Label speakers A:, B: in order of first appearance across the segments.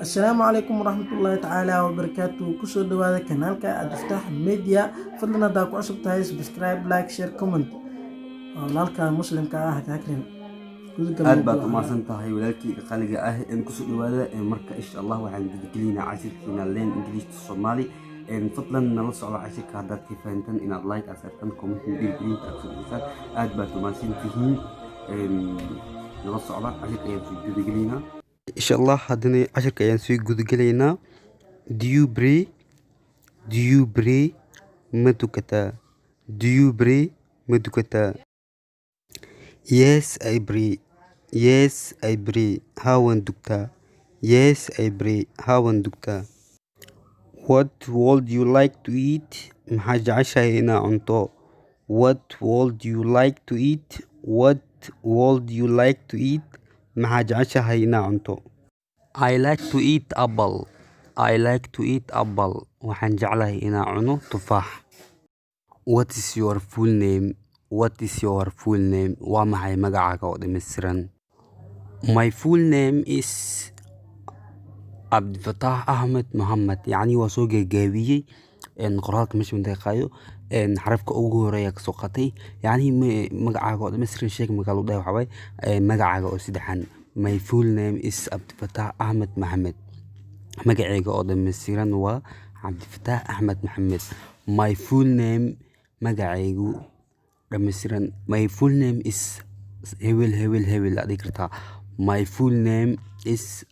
A: Asalaamu calaykum waraxmatullaahi tacaala wabarakaatu. Kusoo dhawaada kanaalka Abdifataax Media. Fadlan haddaa ku cusub tahay, subscribe, like, share, comment. Waa walaalka muslimka ah kaakrin.
B: Aad baad u mahadsan tahay, walaalkeyga qaliga ah. Kusoo dhawaada. Marka insha Allah waxaan gudagelaynaa cashirkiina Learn English to Somali. Fadlan nala socdo cashirka. Haddaad ka fahantaan, inaad like aad saartaan, comment, dhiirgelinta aad soo dhisaan. Aad baad u mahadsan tihiin. Nala socda, cashirka ayaan soo gudagelaynaa insha Allah. Haddana cashirka ayaan soo gudagelaynaa. Do you pray? Do you pray? Ma tukataa? Do you pray? Ma tukataa? Yes, I pray. Yes, I pray. Haa, waan tukadaa. Yes, I pray. Haa, waan tukadaa. What would you like to eat? Maxaa jeceshahay inaad cunto? What would you like to eat? What would you like to eat? Maxaa jeceshahay inaad cunto? I like to eat apple. I like to eat apple. Waxaan jeclahay inaan cuno tufaax. What is your full name? What is your full name? Waa maxay magacaaga oo dhammaystiran? My full name is Cabdifataax Ahmed Mohamed. Yacni waa soo gaagaabiyey qoraalka meesha mandaqaayo, xarafka ugu horeeya kasoo qaatay. Yacni magacaaga oo dhammaystiran sheeg markaa lagu dhahay, waxaa waaye magacaaga oo saddexan. My full name is Cabdifataax Ahmed Mohamed. Magacayga oo dhammaystiran waa Cabdifataax Axmed Maxamed. My full name, magacaygu dhammaystiran. My full name is hebel hebel hebel aad dhihi kartaa. My full name is,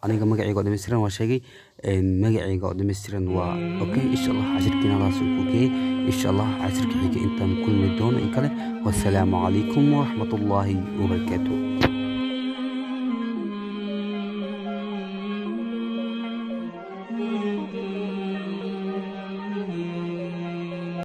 B: aniga magacayga oo dhammaystiran waa sheegay. Magacayga oo dhammaystiran waa. Okay, insha Allah cashirkiina halkaas uu ku geeyay. Insha Allah cashirka xiga intaan kulmi doono in kale, wassalaamu calaykum waraxmatullaahi wabarakaatuh.